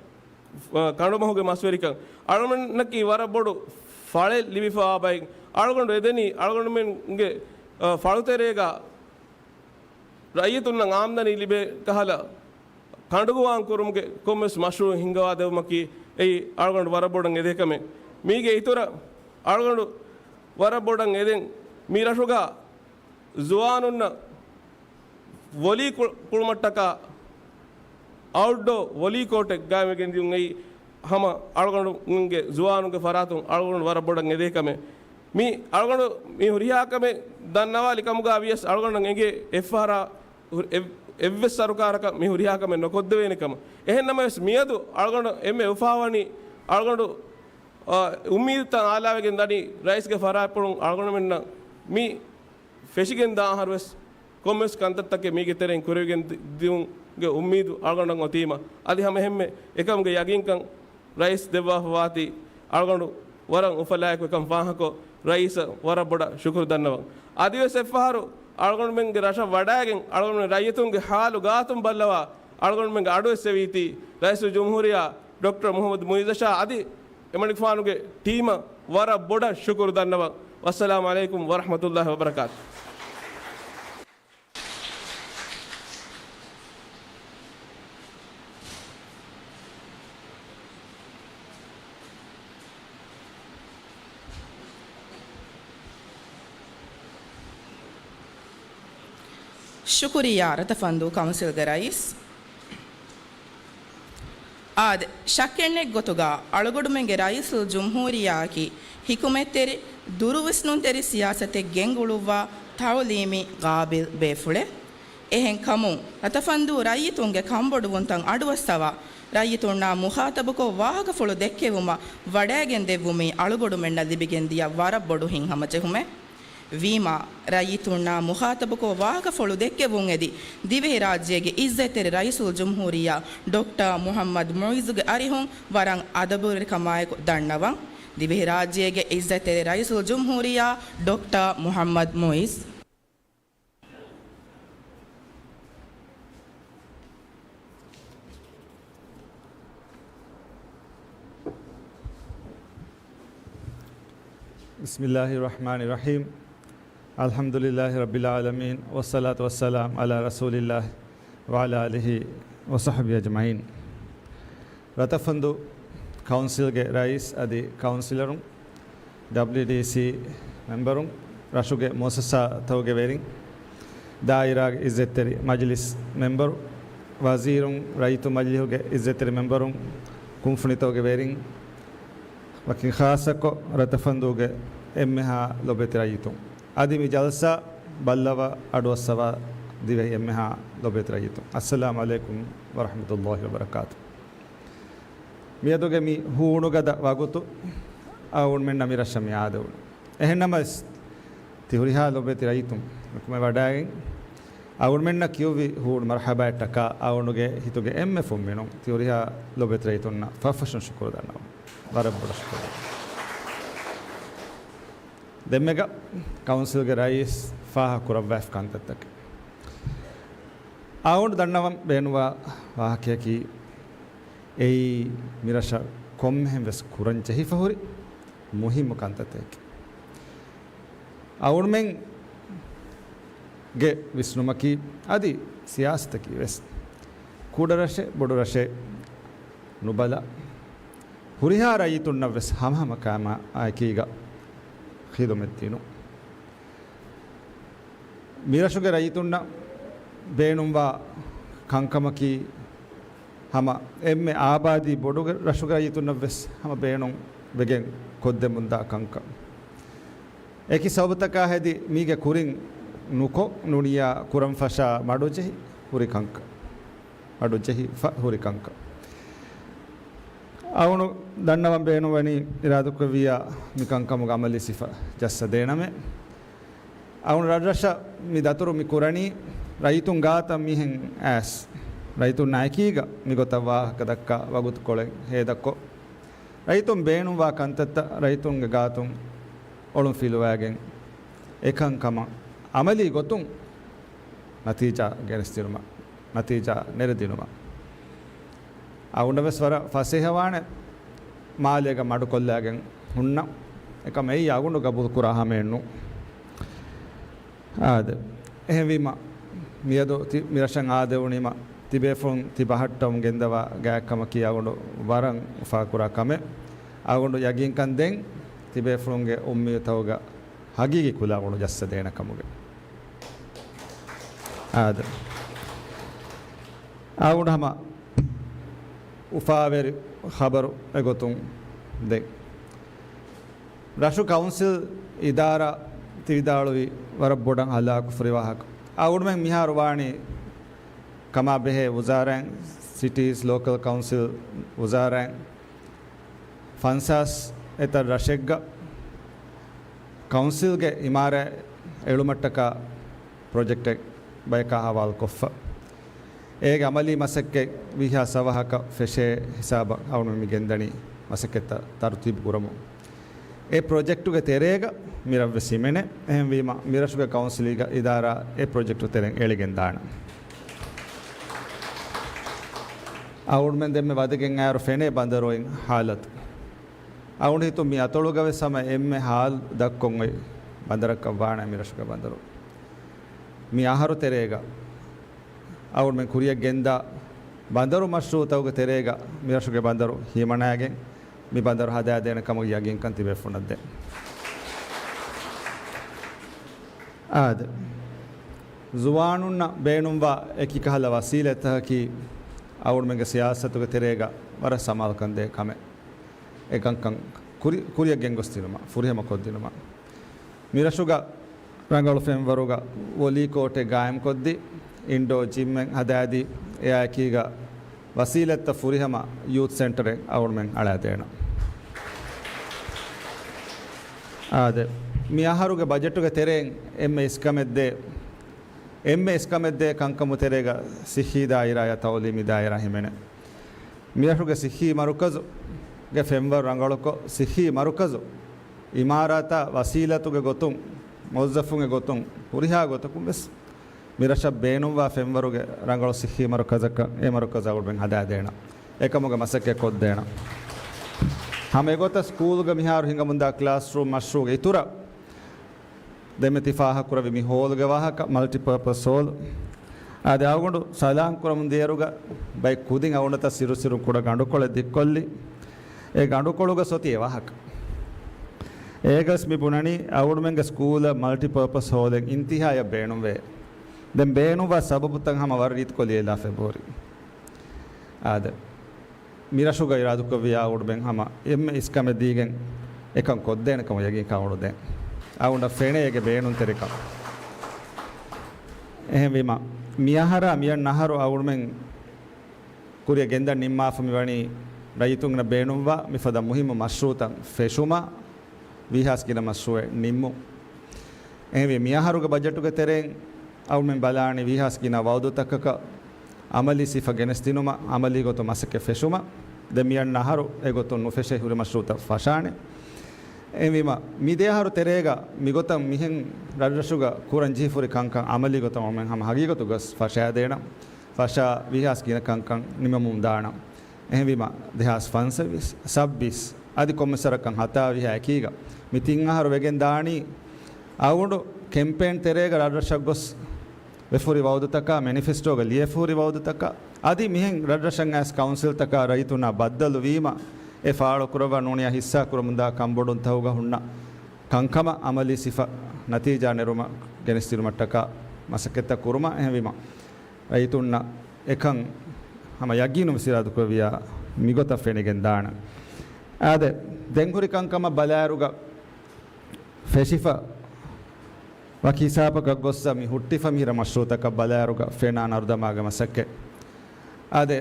އަ، ކަނޑުމަހުގެ މަސްވެރިކަން. އަޅުގަނޑަކީ ވަރަށް ބޮޑު ފަޅެއް ލިބިފަވާ ބައެއް. އަޅުގަނޑު އެދެނީ އަޅުގަނޑުމެންގެ، އަ، ފަޅުތެރޭގާ ރައްޔިތުންނަށް އާމްދަނީ ލިބޭ ކަހަލަ ކަނޑުގޮވާން ކުރުމުގެ ކޮންމެސް މަޝްރޫއެއް ހިންގަވާ ދެއްވުމަކީ އެއީ އަޅުގަނޑު ވަރަށް ބޮޑަށް އެދޭ ކަމެއް. މީގެ އިތުރަށް އަޅުގަނޑު ވަރަށް ބޮޑަށް އެދެން މި ރަށުގަ ޒުވާނުންނަށް ވޮލީ ކު-، ކުޅުމަށްޓަކާ އައުޓްޑޯ ވޮލީ ކޯޓެއް ގާއިމްވެގެން ދިޔުން އެއީ ހަމަ އަޅުގަނޑުގެ ޒުވާނުންގެ ފަރާތުން އަޅުގަނޑު ވަރަށް ބޮޑަށް އެދޭ ކަމެއް. މި އަޅުގަނޑު މި ހުރިހާ ކަމެއް ދަންނަވާލި ކަމުގަ ވިޔަސް އަޅުގަނޑަށް އެނގޭ އެއްފަހަރާ ހު-، އެއް-، އެއްވެސް ސަރުކާރަކަށް މި ހުރިހާ ކަމެއް ނުކޮށްދެވޭނެ ކަމަށް. އެހެންނަމަވެސް މިއަދު އަޅުގަނޑު އެންމެ އުފާވަނީ އަޅުގަނޑު، އާ، އުއްމީދުތައް އާލާވެގެން ދަނީ ރައީސްގެ ފަރާތްޕުޅުން އަޅުގަނޑުމެންނަށް މި ފެށިގެން ދާ އަހަރުވެސް ކޮންމެސް ކަންތައްތަކެއް މީގެ ތެރެއިން ކުރެވިގެން ދި-، ދިއުމުގެ އުއްމީދު އަޅުގަނޑަށް އޮތީމަ، އަދި ހަމަ އެހެންމެ އެކަމުގެ ޔަގީންކަން ރައީސް ދެއްވާފަވާތީ އަޅުގަނޑު ވަރަށް އުފަލާއެކު އެކަން ފާހަގަކޮށް، ރައީސަށް ވަރަށް ބޮޑަށް ޝުކުރު ދަންނަވަން. އަދިވެސް އެއްފަހަރު އަޅުގަނޑުމެންގެ ރަށަށް ވަޑައިގެން، އަޅުގަނޑުމެން ރައްޔިތުންގެ ހާލު ގާތުން ބައްލަވާ، އަޅުގަނޑުމެންގެ އަޑުއެއްސެވީތީ ރައީސުލްޖުމްހޫރިއްޔާ ޑޮކްޓަރ މުޙައްމަދު މުޢިއްޒަށާ އަދި އެމަނިކުފާނުގެ ޓީމަށް ވަރަށް ބޮޑަށް ޝުކުރު ދަންނަވަން. ވައްސަލާމު ޢަލައިކުމް ވަރަޙްމަތުﷲި ވަބަރަކާތު. ޝުކުރިއްޔާ ރަތަފަންދޫ ކައުންސިލްގެ ރައީސް. އާދެ، ޝައްކެއްނެތް ގޮތުގަ އަޅުގަނޑުމެންގެ ރައީސުލްޖުމްހޫރިއްޔާއަކީ ޙިކުމަތްތެރި، ދުރުވިސްނުންތެރި ސިޔާސަތެއް ގެންގުޅުއްވާ ތަޢުލީމީ ގާބިލް ބޭފުޅެއް. އެހެންކަމުން، ރަތަފަންދޫ ރައްޔިތުންގެ ކަންބޮޑުވުންތައް އަޑުއައްސަވާ، ރައްޔިތުންނާ މުޚާޠަބުކޮށް ވާހަކަފުޅު ދެއްކެވުމަށް ވަޑައިގެން ދެއްވުމީ އަޅުގަނޑުމެންނަށް ލިބިގެންދިޔަ ވަރަށް ބޮޑު ހިތްހަމަޖެހުމެއް. ވީމާ، ރައްޔިތުންނާ މުޚާޠަބުކޮށް ވާހަކަފުޅު ދެއްކެވުން އެދި، ދިވެހިރާއްޖޭގެ އިއްޒަތްތެރި ރައީސުލްޖުމްހޫރިއްޔާ ޑޮކްޓަރ މުޙައްމަދު މުޢިއްޒުގެ އަރިހުން ވަރަށް އަދަބުވެރިކަމާއެކު ދަންނަވަން. ދިވެހިރާއްޖޭގެ އިއްޒަތްތެރި ރައީސުލްޖުމްހޫރިއްޔާ ޑޮކްޓަރ މުޙައްމަދު މުޢިއްޒު. بسم الله الرحمن الرحيم. الحمد لله رب العالمين، والصلاة والسلام على رسول الله وعلى آله وصحبه أجمعين. ރަތަފަންދޫ ކައުންސިލްގެ ރައީސް އަދި ކައުންސިލަރުން، ޑަބްލިއުޑީސީ މެމްބަރުން، ރަށުގެ މުއައްސަސާތަކުގެ ވެރިން، ދާއިރާގެ އިއްޒަތްތެރި މަޖިލިސް މެމްބަރު، ވަޒީރުން، ރައްޔިތު މަޖިލީހުގެ އިއްޒަތްތެރި މެމްބަރުން، ކުންފުނިތަކުގެ ވެރިން، ވަކިން ޚާއްޞަކޮށް، ރަތަފަންދޫގެ އެންމެހާ ލޮބެތި ރައްޔިތުން. އަދި މި ޖަލްސާ ބައްލަވާ އަޑުއައްސަވާ ދިވެހި އެންމެހާ ލޮބެތި ރައްޔިތުން. އައްސަލާމު ޢަލައިކުމް ވަރަޙްމަތުﷲި ވަބަރަކާތު. މިއަދުގެ މި ހޫނުގަދަ ވަގުތު އަޅުގަނޑުމެންނަށް މި ރަށަށް މި އާދެވުނު. އެހެންނަމަވެސް، ތި ހުރިހާ ލޮބެތި ރައްޔިތުން އެކުމެ ވަޑައިގެން، އަޅުގަނޑުމެންނަށް ކިޔުއްވި ހޫނު މަރުޙަބާއަށްޓަކާ އަޅުގަނޑުގެ ހިތުގެ އެންމެ ފުންމިނުން ތި ހުރިހާ ލޮބެތި ރައްޔިތުންނަށް ފަށްފަށުން ޝުކުރު ދަންނަވަން. ވަރަށް ބޮޑަށް ޝުކުރު. ދެންމެގަ ކައުންސިލްގެ ރައީސް ފާހަގަ ކުރައްވާފަ ކަންތައްތަކެއް. އަޅުގަނޑު ދަންނަވަން ބޭނުންވާ ވާހަކަޔަކީ، އެއީ މިރަށަށް ކޮންމެހެން ވެސް ކުރަން ޖެހިފަ ހުރި މުހިއްމު ކަންތައްތަކެއް. އަޅުގަނޑުމެންގެ ވިސްނުމަކީ އަދި ސިޔާސަތަކީ ވެސް، ކުޑަ ރަށެއް ބޮޑު ރަށެއް ނުބަލާ، ހުރިހާ ރައްޔިތުންނަށް ވެސް ހަމަހަމަ ކަމާއެކީގަ ޚިދުމަތް ދިނުން. މިރަށުގެ ރައްޔިތުންނަށް ބޭނުންވާ ކަންކަމަކީ، ހަމަ އެންމެ އާބާދީ ބޮޑު ރަށުގެ ރައްޔިތުންނަށް ވެސް ހަމަ ބޭނުން ވެގެން ކޮށްދެމުންދާ ކަންކަން. އެކި ސަބަބުތަކާ ހެދި މީގެ ކުރިން ނުކޮށް ނޫނިއްޔާ ކުރަން ފަށާ މަޑުޖެހި ހުރި ކަންކަން. މަޑުޖެހިފަ ހުރި ކަންކަން. އަޅުގަނޑު ދަންނަވަން ބޭނުންވަނީ އިރާދަކުރެއްވިއްޔާ މި ކަންކަމުގެ އަމަލީ ސިފަ ޖައްސަ ދޭނަމޭ. އަޅުގަނޑު ރަށްރަށަށް މި ދަތުރު މި ކުރަނީ ރައްޔިތުން ގާތަށް މިހެން އައިސް، ރައްޔިތުންނާ އެކީގަ މިގޮތަށް ވާހަކަ ދައްކާ ވަގުތުކޮޅެއް ހޭދަކޮށް، ރައްޔިތުން ބޭނުންވާ ކަންތައްތައް ރައްޔިތުންގެ ގާތުން އޮޅުން ފިލުވައިގެން، އެކަންކަމަށް އަމަލީ ގޮތުން ނަތީޖާ ގެނެސްދިނުމަށް، ނަތީޖާ ނެރެދިނުމަށް. އަޅުގަނޑަށް ވެސް ވަރަށް ފަސޭހަވާނެ މާލޭގަ މަޑުކޮށްލައިގެން ހުންނަ އެކަމަށް އެއީ އަޅުގަނޑު ގަބޫލު ކުރާ ހަމައެއް ނޫން. އާދެ. އެހެންވީމަ، މިއަދު ތި-، މިރަށަށް އާދެވުނީމަ، ތިބޭފުޅުން ތި ބަހައްޓަވަމުން ގެންދަވާ ގާތްކަމަކީ އަޅުގަނޑު ވަރަށް އުފާކުރާ ކަމެއް. އަޅުގަނޑު ޔަގީންކަން ދޭން، ތިބޭފުޅުންގެ އުއްމީދުތަކުގަ ހަގީގީ ކުލަ އަޅުގަނޑު ޖައްސަދޭނެ ކަމުގެ. އާދެ. އަޅުގަނޑު ހަމަ އުފާވެރި ޚަބަރު އެގޮތުން ދެން. ރަށު ކައުންސިލް އިދާރާ ތި ވިދާޅުވީ ވަރަށް ބޮޑަށް ހަލާކު ފުރި ވާހަކަ. އަޅުގަނޑުމެން މިހާރު ވާނީ ކަމާ ބެހޭ ވުޒާރާއިން، ސިޓީސް ލޯކަލް ކައުންސިލް ވުޒާރާއިން، ފަންސާސް އެތައް ރަށެއްގަ ކައުންސިލްގެ އިމާރާތް އެޅުމަށްޓަކާ ޕްރޮޖެކްޓެއް ބަޔަކާ ހަވާލުކޮށްފަ. އޭގެ އަމަލީ މަސައްކަތް ވީހާ ސަވަހަކަށް ފެށޭ ހިސާބަށް އަޅުގަނޑު މި ގެންދަނީ މަސައްކަތްތައް ތަރުތީބު ކުރަމުން. އެ ޕްރޮޖެކްޓުގެ ތެރޭގަ މިރަށްވެސް ހިމެނޭ. އެހެންވީމަ، މިރަށުގެ ކައުންސިލްގެ އިދާރާ އެ ޕްރޮޖެކްޓު ތެރެއިން އެޅިގެން ދާނެ. އަޅުގަނޑުމެން ދެންމެ ވަދެގެން އައިރު ފެނޭ ބަނދަރު އޮތް ހާލަތު. އަޅުގަނޑު ހިތުން މި އަތޮޅުގަވެސް ހަމަ އެންމެ ހާލު ދަށްކޮށް އޮތް ބަނދަރަކަށް ވާނެ މިރަށުގެ ބަނދަރު. މި އަހަރު ތެރޭގަ އަޅުގަނޑުމެން ކުރިއަށް ގެންދާ ބަނދަރު މަޝްރޫޢުތަކުގެ ތެރޭގަ މިރަށުގެ ބަނދަރު ހިމަނައިގެން، މި ބަނދަރު ހަދާދޭނެ ކަމުގެ ޔަގީންކަން ތިބޭފުޅުންނަށް ދޭން. އާދެ. ޒުވާނުންނަށް ބޭނުންވާ އެކި ކަހަލަ ވަސީލަތްތަކަކީ އަޅުގަނޑުމެންގެ ސިޔާސަތުގެ ތެރޭގަ ވަރަށް ސަމާލުކަން ދޭ ކަމެއް. އެކަންކަން ކުރި-، ކުރިއަށް ގެންގޮސްދިނުމަށް، ފުރިހަމަ ކޮށްދިނުމަށް. މިރަށުގަ ރަނގަޅު ފެންވަރުގަ ވޮލީ ކޯޓެއް ގާއިމްކޮށްދީ، އިންޑޯ ޖިމްއެއް ހަދާދީ، އެއާއެކީގަ ވަސީލަތްތައް ފުރިހަމަ ޔޫތު ސެންޓަރެއް އަޅުގަނޑުމެން އަޅާދޭނަން. އާދެ، މި އަހަރުގެ ބަޖެޓުގެ ތެރެއިން އެންމެ އިސްކަމެއްދޭ، އެންމެ އިސްކަމެއްދޭ ކަންކަމު ތެރޭގަ ސިއްހީ ދާއިރާއާ ތައުލީމީ ދާއިރާ ހިމެނޭ. މިރަށުގެ ސިއްހީ މަރުކަޒުގެ ފެންވަރު ރަނގަޅުކޮށް، ސިއްހީ މަރުކަޒު، އިމާރާތާ ވަސީލަތުގެ ގޮތުން، މުވައްޒަފުންގެ ގޮތުން، ހުރިހާ ގޮތަކުން ވެސް މިރަށަށް ބޭނުންވާ ފެންވަރުގެ ރަނގަޅު ސިއްހީ މަރުކަޒަކަށް އެ މަރުކަޒު އަޅުގަނޑުމެން ހަދާދޭނަން. އެކަމުގެ މަސައްކަތް ކޮށްދޭނަން. ހަމަ އެގޮތަށް ސްކޫލްގަ މިހާރު ހިނގަމުންދާ ކްލާސްރޫމް މަޝްރޫޢުގެ އިތުރަށް ދެންމެ ތި ފާހަގަކުރެއްވި މި ހޯލުގެ ވާހަކަ، މަލްޓިޕާޕަސް ހޯލް. އާދެ، އަޅުގަނޑު ސަލާން ކުރަމުން ދިޔައިރުގަ ބައެއް ކުދިން އަޅުގަނޑަށް ސިރު ސިރުން ކުޑަ ގަނޑުކޮޅެއް ދިއްކޮށްލި. އެ ގަނޑުކޮޅުގަ ސޮތީ އެ ވާހަކަ. އޭގަސް މި ބުނަނީ އަޅުގަނޑުމެންގެ ސްކޫލަށް މަލްޓިޕާޕަސް ހޯލެއް އިންތިހާޔަށް ބޭނުންވޭ. ދެން ބޭނުންވާ ސަބަބުތައް ހަމަ ވަރަށް ރީތިކޮށް ލިޔެލާފަ އެބަހުރި. އާދެ، މިރަށުގަ އިރާދަކުރެއްވިޔާ އަޅުގަނޑުމެން ހަމަ އެންމެ އިސްކަމެއް ދީގެން އެކަން ކޮށްދޭނެ ކަމަށް ޔަގީންކަން އަޅުގަނޑު ދޭން. އަޅުގަނޑަށް ފެނޭ އޭގެ ބޭނުންތެރިކަން. އެހެންވީމަ، މިއަހަރާ މިއަންނަ އަހަރު އަޅުގަނޑުމެން ކުރިއަށް ގެންދަން ނިންމާފަ މިވަނީ ރައްޔިތުންނަށް ބޭނުންވާ މިފަދަ މުހިއްމު މަޝްރޫޢުތައް ފެށުމަށް ވީހާސް ގިނަ މަޝްރޫޢެއް ނިންމުން. އެހެންވެ، މިއަހަރުގެ ބަޖެޓުގެ ތެރެއިން އަޅުމެން ބަލާނީ ވީހާސް ގިނަ ވައުދުތަކަކަށް އަމަލީ ސިފަ ގެނެސްދިނުމަށް، އަމަލީ ގޮތުން މަސައްކަތް ފެށުމަށް. ދެން މިއަންނަ އަހަރު އެގޮތުން ނުފެށޭ ހުރި މަޝްރޫޢުތައް ފަށާނެ. އެހެންވީމަ، މި ދެ އަހަރު ތެރޭގަ މިގޮތަށް މިހެން ރަށްރަށުގަ ކުރަން ޖެހިފަ ހުރި ކަންކަން އަމަލީ ގޮތަށް އަޅުމެން ހަމަ ހަގީގަތުގަސް ފަށާދޭނަން. ފަށާ ވީހާސް ގިނަ ކަންކަން ނިމެމުން ދާނަން. އެހެންވީމަ، ދެހާސް ފަންސަވީސް، ސައްބީސް އަދި ކޮންމެސް ވަރަކަށް ހަތާވީހާ އެކީގަ މި ތިން އަހަރު ވެގެން ދާނީ އަޅުގަނޑު ކެމްޕޭން ތެރޭގަ ރަށްރަށަށް ގޮސް ވެފަ ހުރި ވައުދުތަކާ، މެނިފެސްޓޯގަ ލިޔެފަ ހުރި ވައުދުތަކާ، އަދި މިހެން ރަށްރަށަށް އައިސް ކައުންސިލްތަކާ ރައްޔިތުންނާ ބައްދަލުވީމަ، އެ ފާޅުކުރައްވާ ނޫނިޔާ ހިއްސާ ކުރަމުންދާ ކަންބޮޑުންތަކުގަ ހުންނަ ކަންކަމަށް އަމަލީ ސިފަ ނަތީޖާ ނެރުމަށް ގެނެސްދިނުމަށްޓަކާ މަސައްކަތްތައް ކުރުމަށް. އެހެންވީމަ، ރައްޔިތުންނަށް އެކަން ހަމަ ޔަގީނުން ވެސް އިރާދަކުރެއްވިޔާ މިގޮތަށް ފެނިގެން ދާނަން. އާދެ، ދެން ހުރި ކަންކަމަށް ބަލާއިރުގަ ފެށިފަ ވަކި ހިސާބަކަށް ގޮއްސަ މި ހުއްޓިފަ މިހިރަ މަޝްރޫޢުތަކަށް ބަލާއިރުގަ ފެނާ ނަރުދަމާގެ މަސައްކަތް. އާދެ،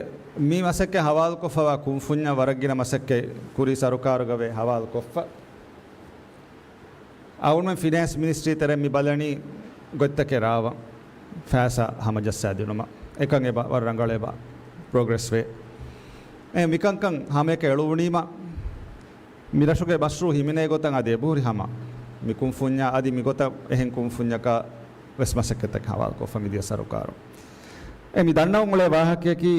މި މަސައްކަތް ހަވާލުކޮށްފަވާ ކުންފުންޏަށް ވަރަށް ގިނަ މަސައްކަތް ކުރީ ސަރުކާރުގަ ވޭ ހަވާލުކޮށްފަ. އަޅުމެން ފިނޭންސް މިނިސްޓްރީ ތެރެއިން މި ބަލަނީ ގޮތްތަކެއް ރާވަން ފައިސާ ހަމަޖައްސާދިނުމަށް. އެކަން އެބަ ވަރަށް ރަނގަޅު އެބަ ޕްރޮގްރެސް ވޭ. އެ މިކަންކަން ހަމައެކަށް އެޅުވުނީމަ، މި ރަށުގެ މަޝްރޫޢު ހިމެނޭ ގޮތަށް އަދި އެބަހުރި ހަމަ މި ކުންފުންޏާ އަދި މިގޮތަށް އެހެން ކުންފުންޏަކާ ވެސް މަސައްކަތްތަކެއް ހަވާލުކޮށްފަ މިދިޔަ ސަރުކާރު. އެ މި ދަންނަވަން އުޅޭ ވާހަކަޔަކީ،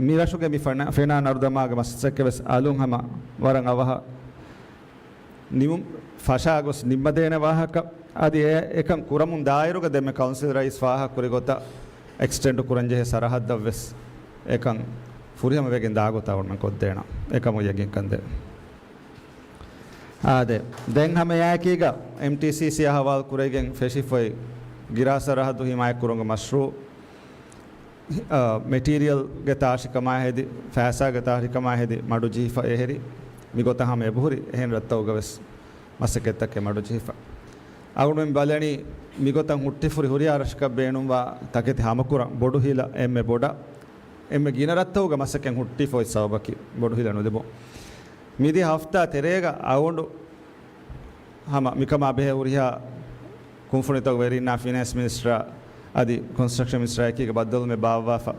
މި ރަށުގެ މި ފެނާ، ފެނާ ނަރުދަމާގެ މަސައްކަތް ވެސް އަލުން ހަމަ ވަރަށް އަވަހަށް ނިމު، ފަށާ ގޮސް ނިންމަދޭނެ ވާހަކަ. އަދި އެ އެކަން ކުރަމުން ދާއިރުގަ ދެންމެ ކައުންސިލް ރައީސް ފާހަގަކުރި ގޮތަށް އެކްސްޓެންޑް ކުރަންޖެހޭ ސަރަހައްދަށް ވެސް އެކަން ފުރިހަމަ ވެގެން ދާ ގޮތަށް އަޅުމެން ކޮށްދޭނަން. އެކަމު ޔަގީންކަން ދޭ. އާދެ، ދެން ހަމައެއާއެކީގަ އެމްޓީސީސީއާ ހަވާލު ކުރެވިގެން ފެށިފައި ގިރާ ސަރަހައްދު ހިމާޔަތް ކުރުމުގެ މަޝްރޫޢު، އަ، މެޓީރިއަލްގެ ތާށިކަމާ ހެދި، ފައިސާގެ ތާށިކަމާ ހެދި މަޑުޖެހިފަ އެހެރި، މިގޮތަށް ހަމަ އެބަހުރި އެހެން ރަށްތަކުގަ ވެސް މަސައްކަތްތަކެއް މަޑުޖެހިފަ. އަޅުގަނޑުމެން ބަލަނީ މިގޮތަށް ހުއްޓިފަ ހުރި ހުރިހާ ރަށަކަށް ބޭނުންވާ ތަކެތި ހާމަކުރަން ބޮޑު ހިލަ އެންމެ ބޮޑަށް، އެންމެ ގިނަ ރަށްތަކުގަ މަސައްކަތް ހުއްޓިފަ އޮތް ސަބަބަކީ ބޮޑު ހިލަ ނުލިބުން. މިދިޔަ ހަފްތާ ތެރޭގަ އަޅުގަނޑު ހަމަ މިކަމާ ބެހޭ ހުރިހާ ކުންފުނިތަކުގެ ވެރިންނާ ފިނޭންސް މިނިސްޓަރާ އަދި ކޮންސްޓްރަކްޝަން މިނިސްޓަރާ އެކީގަ ބައްދަލުވުމެއް ބާއްވާފަ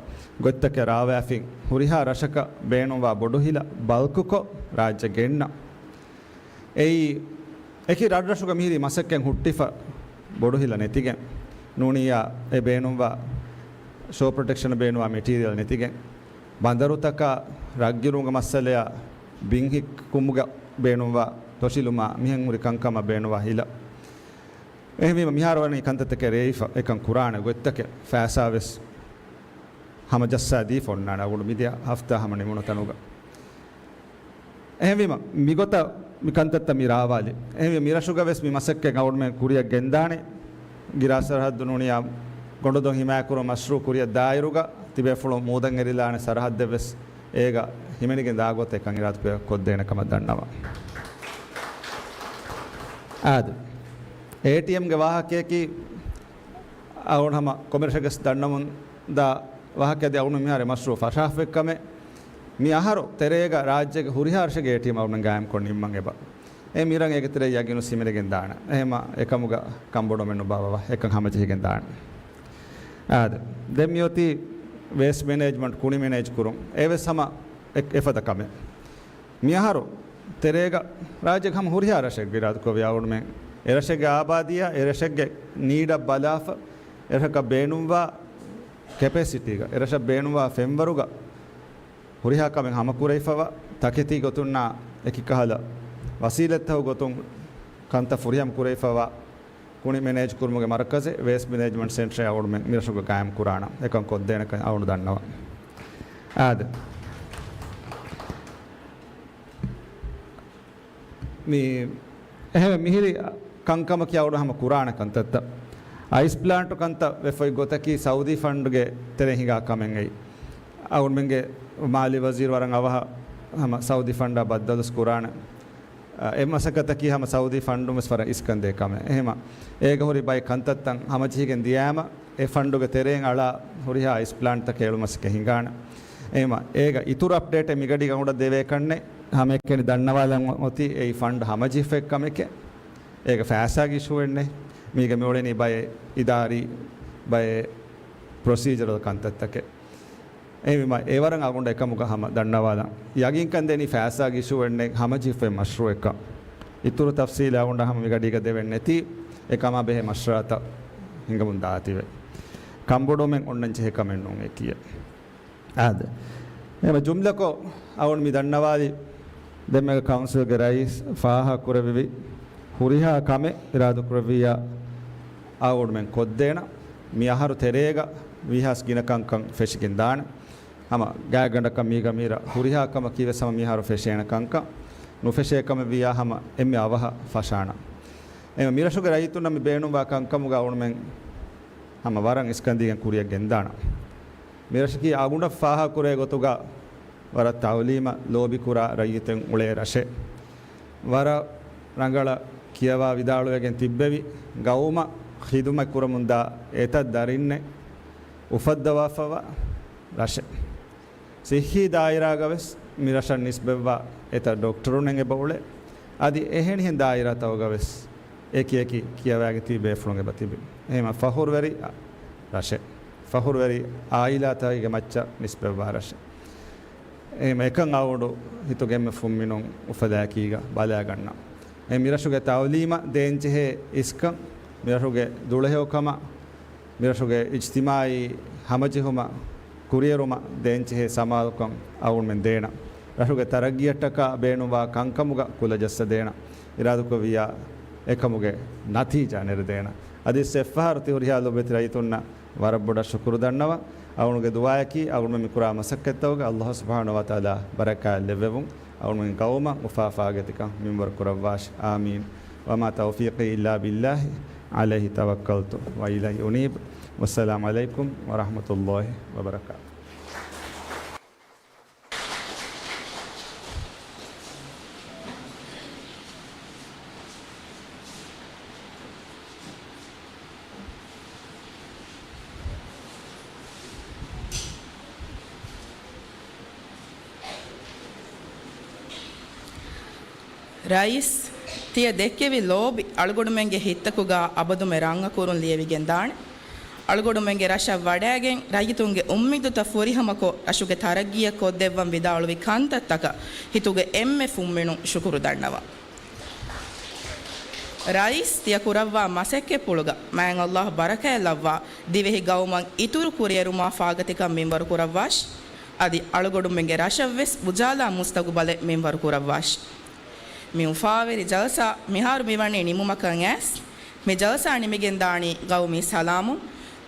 ގޮތްތަކެއް ރާވާފިން ހުރިހާ ރަށަކަށް ބޭނުންވާ ބޮޑު ހިލަ ބަލްކުކޮށް ރާއްޖެ ގެންނަ. އެއީ އެކި ރަށްރަށުގަ މިހިރީ މަސައްކަތް ހުއްޓިފަ ބޮޑު ހިލަ ނެތިގެން، ނޫނިއްޔާ އެ ބޭނުންވާ ޝޯ ޕްރޮޓެކްޝަނަށް ބޭނުންވާ މެޓީރިއަލް ނެތިގެން، ބަނދަރުތަކާ ރަށްގިރުމުގެ މައްސަލަޔާ ބިން ހިއްކުމުގަ ބޭނުންވާ ތޮށިލުމާ މިހެން ހުރި ކަންކަމަށް ބޭނުންވާ ހިލަ. އެހެންވީމަ، މިހާރު ވަނީ ކަންތައްތަކެއް ރޭވިފަ އެކަން ކުރާނެ ގޮތްތަކެއް ފައިސާވެސް ހަމަޖައްސާ ދީފަ އޮންނާނެ އަޅުގަނޑު މިދިޔަ ހަފްތާ ހަމަ ނިމުނު ތަނުގަ. އެހެންވީމަ، މިގޮތަށް މި ކަންތައްތައް މި ރާވާލި. އެހެންވީމަ، މިރަށުގަ ވެސް މި މަސައްކަތް އަޅުގަނޑުމެން ކުރިއަށް ގެންދާނެ. ގިރާ ސަރަހައްދު ނޫނިއްޔާ ގޮނޑުދޮށް ހިމާޔަތްކުރުމުގެ މަޝްރޫޢު ކުރިއަށް ދާއިރުގަ ތިބޭފުޅުން މޫދަށް އެރިލާނެ ސަރަހައްދެއް ވެސް އޭގަ ހިމެނިގެން ދާ ގޮތަށް އެކަން އިރާދަ ކޮށްދޭނެ ކަމަށް ދަންނަވަން. އާދެ، އޭޓީއެމްގެ ވާހަކަޔަކީ އަޅުގަނޑު ހަމަ ކޮންމެ ރަށެއްގެސް ދަންނަވަމުން ދާ ވާހަކަ އަދި އަޅުގަނޑު މިހާރު މަޝްރޫޢު ފަށާފައި ކަމެއް. މި އަހަރު ތެރޭގަ ރާއްޖޭގެ ހުރިހާ ރަށެއްގެ އޭޓީއެމް އަޅުގަނޑު ގާއިމްކޮށް ނިންމަން އެބަ. އެ މިރަށް އޭގެ ތެރެއަށް ޔަގީނު ހިމެނިގެން ދާނެ. އެހެންމަ އެކަމުގަ ކަންބޮޑުމެއް ނުބާއްވާ އެކަން ހަމަޖެހިގެން ދާނެ. އާދެ، ދެން މިއޮތީ ވޭސްޓް މެނޭޖްމަންޓް، ކުނި މެނޭޖް ކުރުން. އެވެސް ހަމަ އެ، އެފަދަ ކަމެއް. މިއަހަރު ތެރޭގަ ރާއްޖޭގެ ހަމަ ހުރިހާ ރަށެއްގެ އިރާދަކުރެއްވިޔާ އަޅުގަނޑުމެން އެ ރަށެއްގެ އާބާދީއާ އެ ރަށެއްގެ ނީޑަށް ބަލާފަ، އެ ރަށަކަށް ބޭނުންވާ ކެޕޭސިޓީގަ، އެ ރަށަށް ބޭނުންވާ ފެންވަރުގަ ހުރިހާ ކަމެއް ހަމަކުރެވިފަވާ، ތަކެތި ގޮތުންނާ އެކި ކަހަލަ ވަސީލަތްތަކު ގޮތުން ކަންތައް ފުރިހަމަ ކުރެވިފަވާ، ކުނި މެނޭޖް ކުރުމުގެ މަރުކަޒެއް ވޭސްޓް މެނޭޖްމަންޓް ސެންޓަރެއް އަޅުގަނޑުމެން މިރަށުގަ ގާއިމް ކުރާނަން. އެކަން ކޮށްދޭނެ ކަން އަޅުގަނޑު ދަންނަވަން. އާދެ. މި އެހެން މިހިރި ކަންކަމަކީ އަޅުގަނޑު ހަމަ ކުރާނެ ކަންތައްތައް. އައިސް ޕްލާންޓު ކަންތައް ވެފައި ގޮތަކީ ސައުދީ ފަންޑުގެ ތެރެއިން ހިނގާ ކަމެއް އެއީ. އަޅުގަނޑުމެންގެ މާލީ ވަޒީރު ވަރަށް އަވަހަށް ހަމަ ސައުދީ ފަންޑާ ބައްދަލުވެސް ކުރާނެ. އެ މަސައްކަތަކީ ހަމަ ސައުދީ ފަންޑުން ވެސް ވަރަށް އިސްކަންދޭ ކަމެއް. އެހެމަ އޭގަ ހުރި ބައެއް ކަންތައްތައް ހަމަޖެހިގެން ދިޔާމަ، އެ ފަންޑުގެ ތެރެއިން އަޅާ ހުރިހާ އައިސް ޕްލާންޓްތަކެއް އެޅުމަސްކެ ހިނގާނެ. އެހެމަ އޭގަ އިތުރު އަޕްޑޭޓެއް މިގަޑީގަ އަޅުގަނޑަށް ދެވޭކަށްނެއް. ހަމައެކަނި ދަންނަވާލަން އޮތީ އެއީ ފަންޑް ހަމަޖެހިފައި ކަމެކޭ. އޭގަ ފައިސާގެ އިޝޫއެއް ނެތް. މީގަ މިއުޅެނީ ބައެއް އިދާރީ، ބައެއް ޕްރޮސީޖަރަލް ކަންތައްތަކެއް. އެހެންވީމަ އެވަރަށް އަޅުގަނޑަށް އެކަމުގަ ހަމަ ދަންނަވާލަން. ޔަގީންކަން ދެނީ ފައިސާގެ އިޝޫއެއް ނެތް ހަމަޖެހިފައި މަޝްރޫއެއްކަން. އިތުރު ތަފްސީލެއް އަޅުގަނޑަށް ހަމަ މިގަޑީގަ ދެވެން ނެތީ، އެކަމާ ބެހޭ މަޝްވަރާތައް ހިނގަމުން ދާތީވެ. ކަންބޮޑުވުމެއް އޮންނަން ޖެހޭ ކަމެއް ނޫން އެކީއެއް. އާދެ. އެހެން ޖުމްލަކޮށް އަޅުގަނޑު މި ދަންނަވާލި ދެންމެގަ ކައުންސިލްގެ ރައީސް ފާހަގަ ކުރެއްވި ހުރިހާ ކަމެއް އިރާދަކުރެއްވިއްޔާ އަޅުގަނޑުމެން ކޮށްދޭނަން. މި އަހަރު ތެރޭގަ ވީހާސް ގިނަ ކަންކަން ފެށިގެން ދާނެ. ހަމަ ގާތްގަނޑަކަށް މީގަ މީރަށް ހުރިހާ ކަމަކީ ވެސް ހަމަ މިހާރު ފެށޭނެ ކަންކަން. ނުފެށޭ ކަމެއް ވިއްޔާ ހަމަ އެންމެ އަވަހަށް ފަށާނަން. އެހެން މިރަށުގެ ރައްޔިތުންނަށް މި ބޭނުންވާ ކަންކަމުގަ އަޅުގަނޑުމެން ހަމަ ވަރަށް އިސްކަންދީގެން ކުރިއަށް ގެންދާނަން. މިރަށަކީ އަޅުގަނޑަށް ފާހަގަކުރޭ ގޮތުގަ ވަރަށް ތައުލީމަށް ލޯބިކުރާ ރައްޔިތުން އުޅޭ ރަށެއް. ވަރަށް ރަނގަޅަށް ކިޔަވާ ވިދާޅުވެގެން ތިއްބެވި، ގައުމަށް ޚިދުމަތް ކުރަމުންދާ އެތައް ދަރިންނެއް އުފައްދަވާފައިވާ ރަށެއް. ސިއްހީ ދާއިރާގަވެސް މިރަށަށް ނިސްބަތްވާ އެތައް ޑޮކްޓަރުން އެބަ އުޅޭ. އަދި އެހެނިހެން ދާއިރާތަކުގަވެސް އެކި އެކި ކިޔަވައިގެން ތިބި ބޭފުޅުން އެބަ ތިބި. އެހެން ފަޚުރުވެރި ރަށެއް. ފަޚުރުވެރި އާއިލާތަކުގެ މައްޗަށް ނިސްބަތްވާ ރަށެއް. އެހެން އެކަން އަޅުގަނޑު ހިތުގެ އެންމެ ފުންމިނުން އުފަލާއެކީގަ ބަލާގަންނަން. އެ މިރަށުގެ ތައުލީމަށް ދޭންޖެހޭ އިސްކަން، މިރަށުގެ ދުޅަހެޔޮކަމަށް، މިރަށުގެ އިޖްތިމާއީ ހަމަޖެހުމަށް، ކުރިއެރުމަށް ދޭންޖެހޭ ސަމާލުކަން އަޅުގަނޑުމެން ދޭނަން. ރަށުގެ ތަރައްގީއަށްޓަކާ ބޭނުންވާ ކަންކަމުގަ ކުލަޖައްސަ ދޭނަން. އިރާދަކުރެއްވިއްޔާ އެކަމުގެ ނަތީޖާ ނެރެދޭނަން. އަދި އެއްފަހަރު ތި ހުރިހާ ލޮބުވެތި ރައްޔިތުންނަށް ވަރަށް ބޮޑަށް ޝުކުރު ދަންނަވަން. އަޅުގަނޑުގެ ދުޢާއަކީ، އަޅުގަނޑުމެން މިކުރާ މަސައްކަތްތަކުގަ ﷲ ސުބްޙާނަހޫ ވަތަޢާލާ ބަރަކާތް ލެއްވެވުން. އަޅުގަނޑުމެން ގައުމަށް އުފާ ފާގަތިކަން މިންވަރު ކުރައްވާށި. އާމީން. وما توفيقي إلا بالله عليه توكلت وإليه أنيب. والسلام عليكم ورحمة الله وبركاته. ރައީސް، ތިޔަ ދެއްކެވި ލޯބި އަޅުގަނޑުމެންގެ ހިތްތަކުގަ އަބަދުމެ ރަނގަކުރުން ލިޔެވިގެން ދާނެ. އަޅުގަނޑުމެންގެ ރަށަށް ވަޑައިގެން، ރައްޔިތުންގެ އުއްމީދުތައް ފުރިހަމަކޮށް، ރަށުގެ ތަރައްގީއަށް ކޮށްދެއްވަން ވިދާޅުވި ކަންތައްތަކަށް ހިތުގެ އެންމެ ފުންމިނުން ޝުކުރު ދަންނަވަން. ރައީސް، ތިޔަ ކުރައްވާ މަސައްކަތްޕުޅުގަ މާތް ﷲ ބަރަކާތްލައްވާ، ދިވެހި ގައުމަށް އިތުރު ކުރިއެރުމާ ފާގަތިކަން މިންވަރު ކުރައްވާށި. އަދި އަޅުގަނޑުމެންގެ ރަށަށްވެސް އުޖާލާ މުސްތަގުބަލެއް މިންވަރު ކުރައްވާށި. މި އުފާވެރި ޖަލްސާ މިހާރު މިވަނީ ނިމުމަކަށް އައިސް، މި ޖަލްސާ ނިމިގެންދާނީ ގައުމީ ސަލާމުން.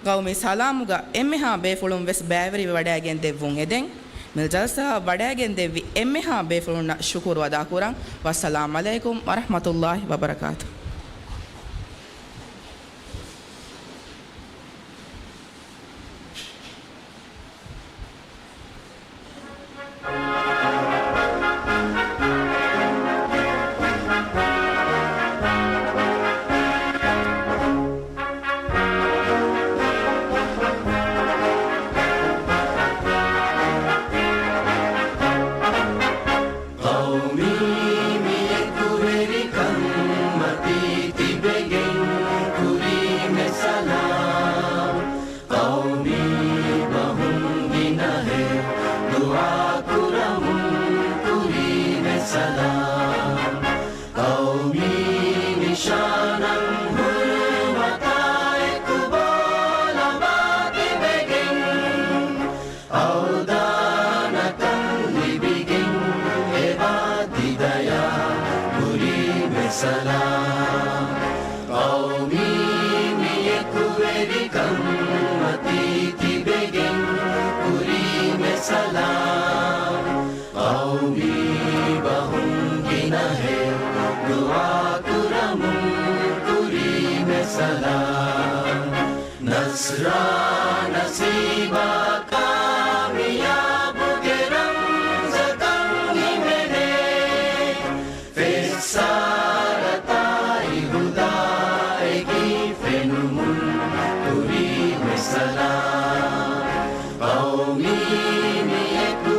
ގައުމީ ސަލާމުގަ އެންމެހާ ބޭފުޅުން ވެސް ބައިވެރިވެ ވަޑައިގެން ދެއްވުން އެދެން. މި ޖަލްސާއަށް ވަޑައިގެން ދެއްވި އެންމެހާ ބޭފުޅުންނަށް ޝުކުރު އަދާކުރަން. ވައްސަލާމް ޢަލައިކުމް ވަރަޙްމަތުﷲ ވަބަރަކާތު. ޤައުމީ މި އެކުވެރިކަން މަތީ ތިބެގެން ކުރީމެ ސަލާމް. ޤައުމީ ބަހުން ގިނަހެއް ދުޢާ ކުރަމުން ކުރީމެ ސަލާމް. ޤައުމީ ނިޝާނަށް ހުރުމަތާ އެކު ބޯލަނބާ ތިބެގެން، އަވްދާނަކަން ލިބިގެން އެބާ ތިދަޔާ ކުރީމެ ސަލާމް. ޤައުމީ މި އެކުވެރިކަން މަތީ ތިބެގެން ކުރީމެ ސަލާމް. ޤައުމީ ބަހުން ގިނަހެއް ރާ ނަސީބާ ކާމިޔާބުގެ ރަންޖަކަށް ހިމެނޭ. ފެއްސާރަތާއި ހުދާއެކީ ފެނުމުން ކުރީ މެސަލާ. ޤައުމީ މިއެކު